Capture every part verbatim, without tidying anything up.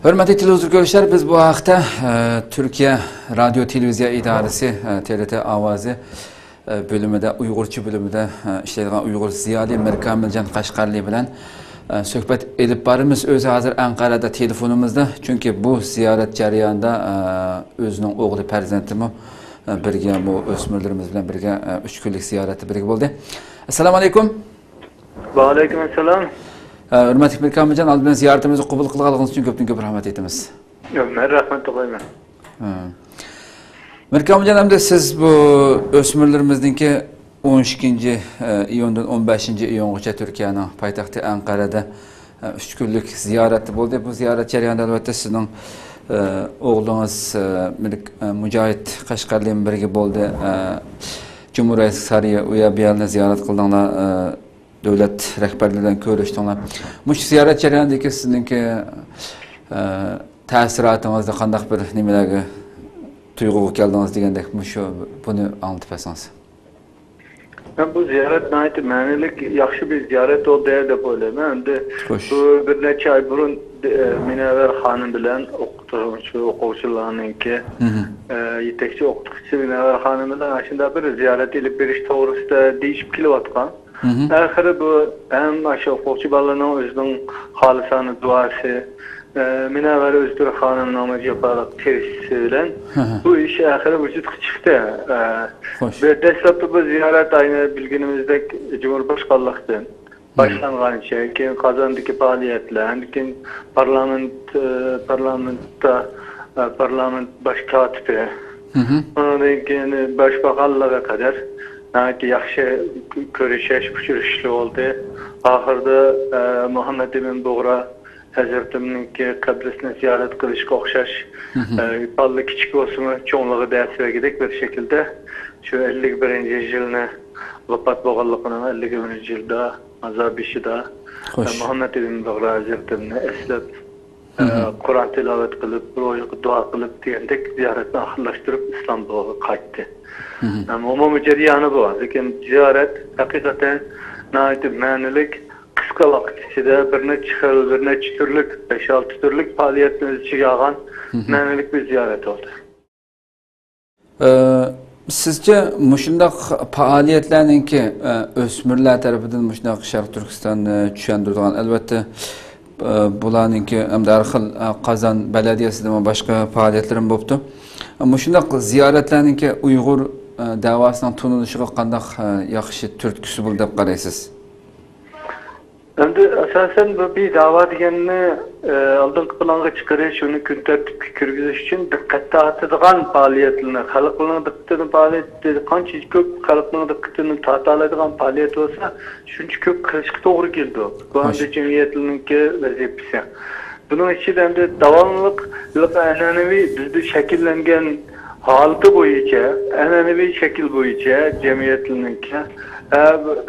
ھۆرمەتلىك تېلېۋىزور كۆرۈشلەر، بىز بۇ ھەقتە، ئە، تۈركىيە رادىيو تېلېۋىزىيە ئىدارىسى، ئە، تې رې تې ئاۋازى، ئە، بۆلۈمىدە، ئۇيغۇرچە بۆلۈمىدە، ئە، ئىشلەيدىغان ئۇيغۇر زىيالىي مىركامىلجان قەشقەرلى بىلەن، ئە، سۆھبەت ئېلىپ بارىمىز. ئۆزى ھازىر ئەنقەرەدە تېلېفونىمىزدا، چۈنكى بۇ زىيارەت جەريانىدا، ئە، ئۆزىنىڭ ئوغلى پەرزەنتىمۇ، ئە، بىرگە، بۇ ئۆسمۈرلىرىمىز بىلەن بىرگە، ئە، ئۈچ كۈنلۈك زىيارەتتە بىرگە بولدى. ئەسسالامۇ ئەلەيكۇم. ۋەئەلەيكۇم ئەسسالام. ئە، ھۆرمەتلىك مىركامىلجان، ئالدى بىلەن زىيارىتىمىزنى قوبۇل قىلغانلىقىڭىز ئۈچۈن كۆپتىن كۆپ رەھمەت ئېيتىمىز. ياق، مەن رەھمەت ئوقۇيمەن. ھە. مىركامىلجان، ئەمدى سىز بۇ ئۆسمۈرلىرىمىزنىڭكى ئون ئىككىنچى ئىيۇندىن ئون بەشىنچى ئىيۇنغىچە تۈركىيەنىڭ پايتەختى ئەنقەرەدە، ئە، ئۈچ كۈنلۈك زىيارەتتە بولدى. بۇ زىيارەت جەريانىدا، ئەلۋەتتە، سىزنىڭ، ئە، ئوغلىڭىز، ئە، مىرك-، ئە، مۇجاھىد قەشقەرلى بىلەن بىرگە بولدى. ئە، جۇمھۇر رەئىس سارىيى ئۇيابىياننى زىيارەت قىلدىڭلار. ئە، دۆلەت رەھبەرلىرى بىلەن كۆرۈشتۈڭلار. مۇشۇ زىيارەت جەريانىدىكى سىزنىڭكى، ئە، تەسىراتىڭىزدا قانداق بىر نېمىلەرگە تۇيغۇغا كەلدىڭىز دېگەندەك، مۇشۇ، بۇنى ئاڭلىتىپ بەرسىڭىز. مەن بۇ زىيارەت ناھايىتى مەنىلىك، ياخشى بىر زىيارەت بولدى دەپ ئويلايمەن. ئەمدى خوش. بۇ بىر نەچچە ئاي بۇرۇن، ئە، مۇنەۋۋەر خانىم بىلەن ئوقۇتقۇچى، ئوقۇغۇچىلارنىڭكى، مم. ئە، يېتەكچى ئوقۇتقۇچىسى مۇنەۋۋەر خانىم بىلەن ئاشۇنداق بىر زىيارەت ئېلىپ بېرىش توغرىسىدا دېيىشىپ كېلىۋاتقان. مم. ئاخىرى بۇ ھەم ئاشۇ ئوقۇغۇچى بالىنىڭ ئۆزىنىڭ خالىسانە دۇئاسى، ئە، مۇنەۋۋەر ئۆزتۈرك خانىمنىڭمۇ جاپالىق تىرىشىشى بىلەن مم. بۇ ئىش ئاخىرى ۋۇجۇدقا چىقتى. ئە، خوش. بۇ دەسلەپتە بۇ زىيارەت ئاينى بىلگىنىمىزدەك جۇمھۇر باشقانلىقتىن مم. باشلانغان ئىش. كېيىن قازاندىكى پائالىيەتلەر، ئاندىن كېيىن پارلامېنت، ئە، پارلامېنتتا، ئە، پارلامېنت باش كاتىپى. مم. ئۇنىڭدىن كېيىن باشباقانلىقىغا قەدەر ناھايىتى ياخشى كۆرۈشۈش، ئۇچرىشىشلار بولدى. ئاخىرىدا، ئە، مۇھەممەد ئىبن بۇغرا ھەزرىتىمنىڭكى قەبرىسىنى زىيارەت قىلىشقا ئوخشاش، مم. ئە، بالىلار كىچىك بولسىمۇ، چوڭلىرىغا دەرس بەرگۈدەك بىر شەكىلدە شۇ ئەللىك بىرىنچى يىلنى، ۋاپات بولغانلىقىنىڭ ئەللىك بىرىنچى يىلىدا، ئازار بېشىدا، خوش. ئە، مۇھەممەد ئىبن بۇغرا ھەزرىتىمنى ئەسلەپ، ئە، مم. قۇرئان تىلاۋەت قىلىپ، روھىغا دۇئا قىلىپ دېگەندەك زىيارەتنى ئاخىرلاشتۇرۇپ ئىسلامبۇلغا قايتتى. مم. ئە، ئومۇمىي جەريانى بۇ. لېكىن زىيارەت ھەقىقەتەن ناھايىتى مەنىلىك. قىسقا ۋاقىت ئىچىدە بىر نەچچە خىل، بىر نەچچە تۈرلۈك، بەش-ئالتە تۈرلۈك پائالىيەتنى ئۆز ئىچىگە ئالغان مم. مەنىلىك بىر زىيارەت بولدى. ئە، سىزچە مۇشۇنداق پائالىيەتلەرنىڭكى، ئە، ئۆسمۈرلەر تەرىپىدىن مۇشۇنداق شەرقىي تۈركىستاننى چۈشەندۈرىدىغان، ئەلۋەتتە، ئە، بۇلارنىڭكى ئەمدى ھەر خىل، ئە، قازان بەلەدىيەسىدىمۇ باشقا پائالىيەتلىرىمۇ بوپتۇ. مۇشۇنداق زىيارەتلەرنىڭكى ئۇيغۇر، ئە، دەۋاسىنىڭ تونۇلۇشىغا قانداق، ئە، ياخشى تۈرتكىسى بولدى دەپ قارايسىز؟ ئەمدى ئاساسەن بۇ بىر دەۋا دېگەننى، ئە، ئالدىنقى پىلانغا چىقىرىش، ئۇنى كۈن تەرتىپكە كىرگۈزۈش ئۈچۈن دىققەت تارتىدىغان پائالىيەتلەرنى، خەلقنىڭ دىققىتىنى پائالىيەت، قانچە كۆپ خەلقنىڭ دىققىتىنى تارتالايدىغان پائالىيەت بولسا، شۇنچە كۆپ قىلىشقا توغرا كېلىدۇ. بۇ خوش. ئەمدى جەمئىيەتنىڭكى ۋەزىپىسى. بۇنىڭ ئىچىدە ئەمدى داۋاملىق ھېلىقى ئەنئەنىۋى بىزدە شەكىللەنگەن ھالىتى بويىچە، ئەنئەنىۋى شەكىل بويىچە جەمئىيەتلىرىنىڭكى، ھە،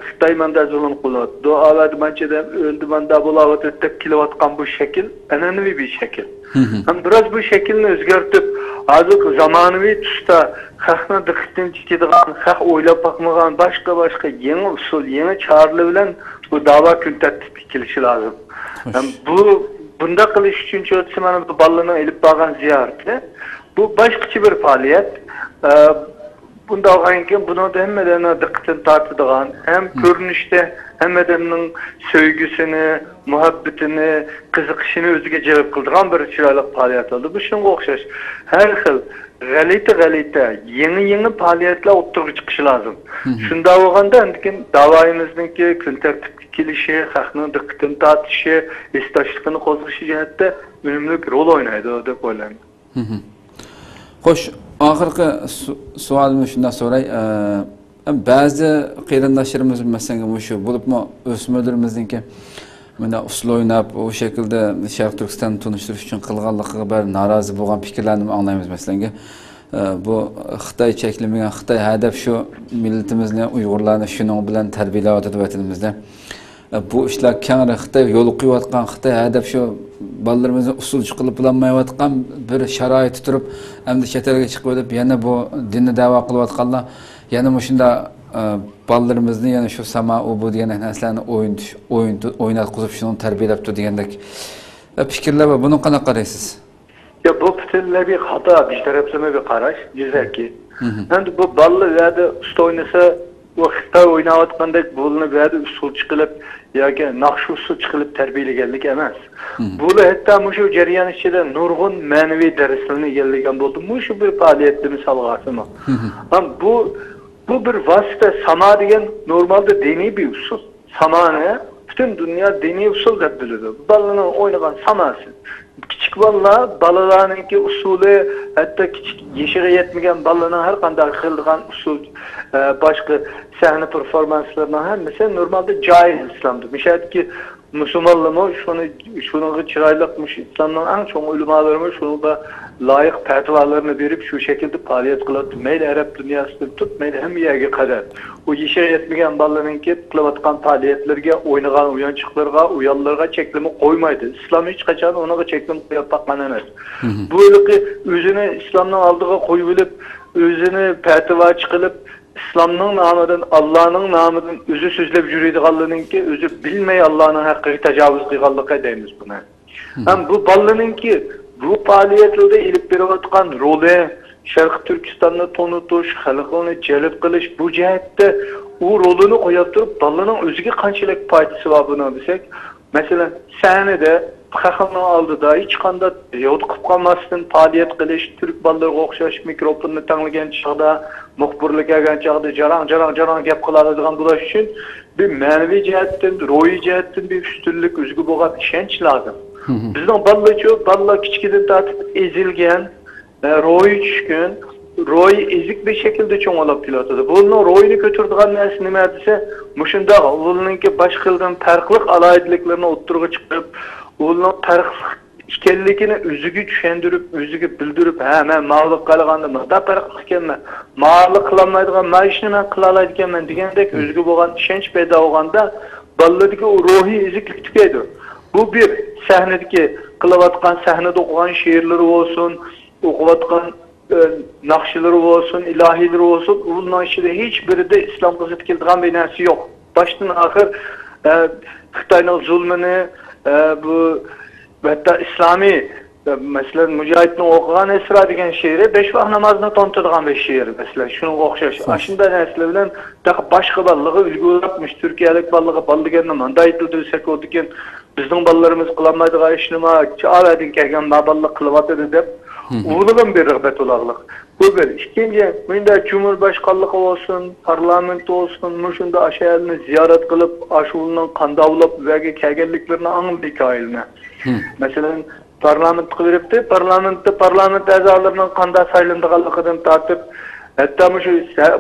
خىتاي ماندا زۇلۇم قىلىۋاتىدۇ، ئاۋەدە مانچە ئادەم ئۆلدى، ماندا بولاۋاتىدۇ دەپ كېلىۋاتقان بۇ شەكىل ئەنئەنىۋى بىر شەكىل. مم. ھەم بىراز بۇ شەكىلنى ئۆزگەرتىپ، ھازىرقى زامانىۋى تۈستە خەقنىڭ دىققىتىنى چېكىدىغان، خەق ئويلاپ باقمىغان باشقا-باشقا يېڭى ئۇسۇل، يېڭى چارىلەر بىلەن بۇ داۋا كۈن تەرتىپكە كېلىشى لازىم. خوش. ھەم بۇ، بۇنداق قىلىش ئۈچۈن، چوتىسى مانا بۇ بالىلارنىڭ ئېلىپ بارغان زىيارىتى، بۇ باشقىچە بىر پائالىيەت. ئە، بۇنداق بولغاندىن كېيىن بۇنىڭدا ھەممە ئادەمنىڭ دىققىتىنى تارتىدىغان، ھەم مم. كۆرۈنۈشتە ھەممە ئادەمنىڭ سۆيگۈسىنى، مۇھەببىتىنى، قىزىقىشىنى ئۆزىگە جەلپ قىلىدىغان بىر چىرايلىق پائالىيەت بولدى. بۇ شۇنىڭغا ئوخشاش ھەر خىل غەلىتە-غەلىتە، يېڭى-يېڭى پائالىيەتلەر ئوتتۇرىغا چىقىشى لازىم. مم. شۇنداق بولغاندا ئاندىن كېيىن داۋايىمىزنىڭكى كۈن تەرتىپكە كېلىشى، خەقنىڭ دىققىتىنى تارتىشى، ھېسداشلىقىنى قوزغىشى جەھەتتە ئۈنۈملۈك رول ئوينايدۇ دەپ ئويلايمەن. مم. خوش، ئاخىرقى سو-، سوئالىمنى شۇنداق سوراي. ئە، بەزى قېرىنداشلىرىمىز، مەسىلەن، مۇشۇ بولۇپمۇ ئۆسمۈرلىرىمىزنىڭكى مۇنداق ئۇسسۇل ئويناپ، ئۇ شەكىلدە شەرقىي تۈركىستاننى تونۇشتۇرۇش ئۈچۈن قىلغانلىقىغا بەر نارازى بولغان پىكىرلەرنىمۇ ئاڭلايمىز. مەسىلەنكى، ئە، بۇ خىتاي چەكلىمىگەن، خىتاي ھەدەپ شۇ مىللىتىمىزنى، ئۇيغۇرلارنى شۇنىڭ بىلەن تەربىيەلەۋاتىدۇ ۋەتىنىمىزدە. بۇ ئىشلار كەڭرى خىتاي يول قويۇۋاتقان، خىتاي ھەدەپ شۇ بالىلىرىمىزنى ئۇسسۇلچى قىلىپ بولالمايۋاتقان بىر شارائىتتا تۇرۇپ، ئەمدى چەت ئەلگە چىقىۋېلىپ، يەنە بۇ دىننى دەۋا قىلىۋاتقانلار يەنە مۇشۇنداق، ئە، بالىلىرىمىزنى يەنە شۇ ساما، ئۇ بۇ دېگەن نەرسىلەرنى ئوينىتىش، ئوينىتىپ، ئويناتقۇزۇپ، شۇنىڭ تەربىيەلەپتۇ دېگەندەك. پىكىرلەر بار، بۇنىڭغا قانداق قارايسىز؟ يا، بۇ پۈتۈنلەي بىر خاتا، بىر تەرەپلىمە بىر قاراش، يۈزەكى. مم. ئەمدى بۇ بالىلار ئۇ يەردە ئۇستا ئوينىسا، ئۇ خىتاي ئويناۋاتقاندەك بۇلىنى بۇ يەردە ئۇسسۇل چىقىلىپ ياكى ناخشا ئۇسسۇل چىقىلىپ تەربىيەلىگەنلىك ئەمەس. مم. بۇلار ھەتتا مۇشۇ جەريان ئىچىدە نۇرغۇن مەنىۋى دەرسلەرنى ئىگىلىگەن بولدى. مۇشۇ بىر پائالىيەتتە مىسالغا ئالسىمۇ. مم. ھەم بۇ، بۇ بىر ۋاسىتە، ساما دېگەن نورمالدا دىنىي بىر ئۇسسۇل. سامانى پۈتۈن دۇنيا دىنىي ئۇسسۇل دەپ بىلىدۇ. بالىنىڭ ئوينىغان ساماسى. كىچىك بالىلار، بالىلارنىڭكى ئۇسسۇلى، ھەتتا كىچىك يېشىغا يەتمىگەن بالىنىڭ ھەر قانداق قىلىدىغان ئۇسسۇل، ئە، باشقا سەھنە پېرفورمانسلىرىنىڭ ھەممىسى نورمالدا جائىز ئىسلامدا. مۇشۇ يەردىكى مۇسۇلمانلارمۇ شۇنى، شۇنىڭغا چىرايلىق، مۇشۇ ئىسلامنىڭ ئەڭ چوڭ ئۆلىمالىرىمۇ شۇنىڭغا لايىق پەتىۋالىرىنى بېرىپ، شۇ شەكىلدە پائالىيەت قىلىدۇ. مەيلى ئەرەب دۇنياسىدىن تۇتۇپ، مەيلى ھەممە يەرگە قەدەر. ئۇ يېشىغا يەتمىگەن بالىلارنىڭكى قىلىۋاتقان پائالىيەتلىرىگە، ئوينىغان ئويۇنچۇقلىرىغا، ئويۇنلىرىغا چەكلىمە قويمايدۇ. ئىسلام ھېچقاچان ئۇنىڭغا چەكلىمە قويۇپ باققان ئەمەس. مم. بۇ ھېلىقى ئۆزىنى ئىسلامنىڭ ئالدىغا قويۇۋېلىپ، ئۆزىنى پەتىۋاچى قىلىپ، ئىسلامنىڭ نامىدىن، ئاللانىڭ نامىدىن ئۆزى سۆزلەپ يۈرىدىغانلىرىنىڭكى ئۆزى بىلمەي ئاللانىڭ ھەققىگە تاجاۋۇز قىلغانلىقى دەيمىز بۇنى. مم. ھەم بۇ بالىلارنىڭكى بۇ پائالىيەتلەردە ئېلىپ بېرىۋاتقان رولى، شەرقىي تۈركىستاننى تونۇتۇش، خەلقىنى جەلپ قىلىش، بۇ جەھەتتە ئۇ رولىنى قويۇپ تۇرۇپ، بالىنىڭ ئۆزىگە قانچىلىك پايدىسى بار بۇنىڭ دېسەك، مەسىلەن، سەھنىدە خەقنىڭ ئالدىدا ھېچقانداق يوتقۇپ قالماستىن پائالىيەت قىلىش، تۈرك بالىلىرىغا ئوخشاش مىكروفوننى تەڭلىگەن چاغدا، مۇخبىرلار كەلگەن چاغدا جاراڭ، جاراڭ، جاراڭ گەپ قىلالايدىغان بولۇش ئۈچۈن بىر مەنىۋى جەھەتتىن، روھىي جەھەتتىن بىر ئۈستۈنلۈك، ئۆزىگە بولغان ئىشەنچ لازىم. مم. بىزنىڭ بالىلارچۇ، بالىلار كىچىكىدىن تارتىپ ئېزىلگەن، ئە، روھى چۈشكۈن، روھى ئېزىك بىر شەكىلدە چوڭ بولۇپ كېلىۋاتىدۇ. بۇنىڭ روھىنى كۆتۈرىدىغان نەرسە نېمە دېسە، مۇشۇنداق ئۇلارنىڭكى باشقىلىرىدىن پەرقلىق ئالاھىدىلىكلىرىنى ئوتتۇرىغا چىقىرىپ، ئۇلارنىڭ پەرقلىق ئىكەنلىكىنى ئۆزىگە چۈشەندۈرۈپ، ئۆزىگە بىلدۈرۈپ، ھە، مەن ماۋۇلۇق قارىغاندا مۇنداق پەرقلىق ئىكەنمەن، ماۋۇلۇق قىلالمايدىغان، مانا ئىشنى مەن قىلالايدىكەنمەن دېگەندەك ئۆزىگە بولغان ئىشەنچ پەيدا بولغاندا، بالىلىرىدىكى ئۇ روھىي ئېزىكلىك تۈگەيدۇ. بۇ بىر سەھنىدىكى قىلىۋاتقان، سەھنىدە ئوقۇغان شېئىرلىرى بولسۇن، ئوقۇۋاتقان ئە، ناخشىلىرى بولسۇن، ئىلاھىلىرى بولسۇن، ئۇنىڭ ئىچىدە ھېچ بىرىدە ئىسلامغا زىت كېلىدىغان بىر نەرسە يوق. باشتىن ئاخىر، ئە، خىتاينىڭ زۇلمىنى، ئە، بۇ، ھەتتا ئىسلامىي، ئە، مەسىلەن، مۇجاھىدنىڭ ئوقۇغان ئىسرا دېگەن شېئىرى بەش ۋاق نامازنى تومتىدىغان بىر شېئىر، مەسىلەن، شۇنىڭغا ئوخشاش. خوش. ئاشۇنداق نەرسىلەر بىلەن تېخى باشقا بالىلارغا ئۈلگە بولۇپ، مۇشۇ تۈركىيەلىك بالىلارغا بالا دېگەندە مۇنداق ئېيتىلىدۇ دېسەك، ئۇ دېگەن بىزنىڭ بالىلىرىمىز قىلالمايدىغان ئىشنىمۇ، چاۋەدىن كەلگەن ما بالىلار قىلىۋاتىدۇ دەپ، مم. ئۇنىڭغا بىر رىغبەت بولارلىق. بۇ بىر. ئىككىنچى، مۇنداق جۇمھۇر باشقانلىقى بولسۇن، پارلامېنت بولسۇن، مۇشۇنداق ئاشۇ يەرنى زىيارەت قىلىپ، ئاشۇنىڭ قانداق بولۇپ بۇ يەرگە كەلگەنلىكلىرىنى ئاڭلىدى ھېكايىلىنى. مم. مەسىلەن، پارلامېنتقا بېرىپتۇ، پارلامېنتتا پارلامېنت ئەزالىرىنىڭ قانداق سايلىنىدىغانلىقىدىن تارتىپ، ھەتتا مۇشۇ،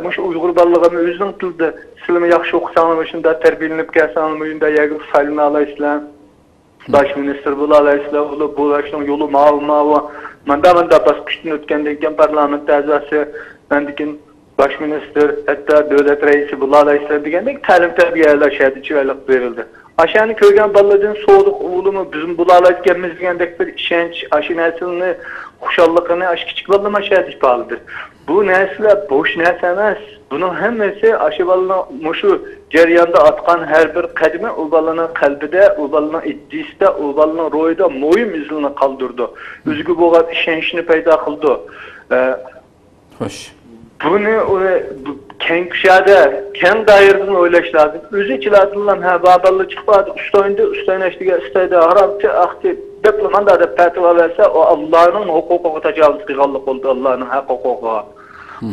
مۇشۇ ئۇيغۇر بالىلىرىمۇ ئۆزىنىڭ تىلىدا، سىلىمۇ ياخشى ئوقۇساڭلار، مۇشۇنداق تەربىيەلىنىپ كەلسەڭلار، مۇشۇنداق يەرگە سايلىنالايسىلەر. باش مىنىستىر بولالايسىلەر، ئۇلار بۇ ئىشنىڭ يولى ماۋۇ، ماۋۇ. ماندا، ماندا باسقۇچتىن ئۆتكەندىن كېيىن پارلامېنت ئەزاسى، ئاندىن كېيىن باش مىنىستىر، ھەتتا دۆلەت رەئىسى بولالايسىلەر دېگەندەك تەلىم تەربىيەلەر شەدە چىرايلىق بېرىلدى. ئاشۇنى كۆرگەن بالىلىرىدىن سورىدۇق، ئۇلىمۇ بىزمۇ بولالايدىكەنمىز دېگەندەك بىر ئىشەنچ، ئاشۇ نەرسىنى خۇشاللىقىنى ئاشۇ كىچىك بالىلىرىمۇ شەدە ئىپادىلىدى. بۇ نەرسىلەر بوش نەرسە ئەمەس. بۇنىڭ ھەممىسى ئاشۇ بالىنىڭ مۇشۇ جەرياندا ئاتقان ھەر بىر قەدىمى ئۇ بالىنىڭ قەلبىدە، ئۇ بالىنىڭ ئىدىيىسىدە، ئۇ بالىنىڭ روھىدا مۇھىم ئىزلىرىنى قالدۇرىدۇ. ئۆزىگە بولغان ئىشەنچنى پەيدا قىلىدۇ. ئە، خوش. بۇنى ئۇ، بۇ كەڭ كۇشادە، كەڭ دائىرىدىن ئويلاش لازىم. ئۆزى چىلادىنلا، ھە، باباللا چىقىپ ئۇستا ئوينىدى، ئۇستا ئويناش دېگەن ئىستايدا، ھارامچى، ئاقچى، دەپلا ماندا دەپ پەتىۋا بەرسە، ئۇ ئاللانىڭ ھوقۇقىغا تاجاۋۇز قىلغانلىق بولىدۇ، ئاللانىڭ ھەق ھوقۇقىغا.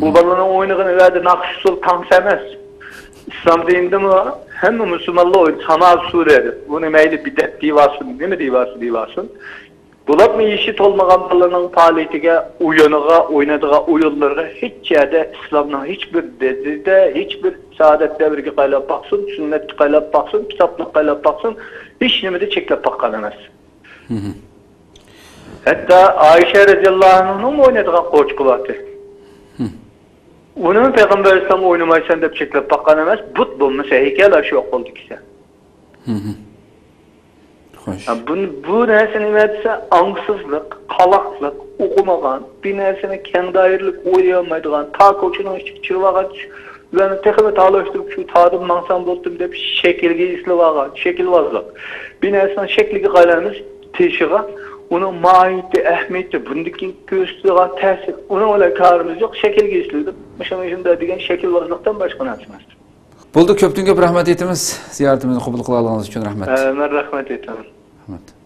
بۇ بالىنىڭ ئوينىغىنى ئۇ يەردە ناخشا ئۇسسۇل تانسا ئەمەس. ئىسلام دىنىدىمۇ ھەممە مۇسۇلمانلار ئوينايدۇ، ساما ئۇسسۇلى دەپ. بۇنى مەيلى بىدئەت دېيىۋالسۇن، نېمە دېيىۋالسۇن، دېيىۋالسۇن. بولۇپمۇ يېشى تولمىغان بالىنىڭ پائالىيىتىگە، ئويۇنىغا، ئوينايدىغان ئويۇنلىرىغا ھېچ يەردە ئىسلامنىڭ ھېچ بىر دەلىلىدە، ھېچ بىر سائادەت دەۋرىگە قايلاپ باقسۇن، سۈننەتكە قايلاپ باقسۇن، كىتابلىققا قايلاپ باقسۇن، ھېچ نېمىدە چەكلەپ باققان ئەمەس. ھەتتا ئائىشە رەزىياللاھۇ ئەنھانىڭمۇ ئوينايدىغان قوچىقى بارتى. ئۇنىمۇ پەيغەمبەر ئەلەيھىسسالام ئوينىمايسەن دەپ چەكلەپ باققان ئەمەس، بۇت بولمىسا ھەيكەل ئاشۇ يوق بولدى كېسە. خوش. ھە، بۇ، بۇ نەرسە نېمە دېسە، ئاڭسىزلىق، قالاقلىق، ئوقۇمىغان، بىر نەرسىنى كەڭ دائىرىلىك ئويلىيالمايدىغان، تار كوچىنىڭ ئىچىگە كىرىۋالغان، ئۇلارنى تېخىمۇ تارلاشتۇرۇپ، شۇ تاردىن ماڭسام بولدۇم دەپ شەكىلگە ئېسىلىۋالغان، شەكىلۋازلىق. بىر نەرسىنىڭ شەكلىگە قايىلىمىز، تېشىغا، ئۇنىڭ ماھىيىتى، ئەھمىيىتى، بۇندىكى كۆرسىتىدىغان تەسىر، ئۇنىڭ بىلەن كارىمىز يوق. شەكىلگە ئىشلىدۇق، مۇشۇ، مۇشۇنداق دېگەن شەكىلۋازلىقتىن باشقا نەرسە ئەمەس. بولدى، كۆپتىن كۆپ رەھمەت ئېيتىمىز، زىيارىتىمىزنى قوبۇل قىلغانلىقىڭىز ئۈچۈن رەھمەت. ئە، مەن رەھمەت ئېيتىمەن. رەھمەت.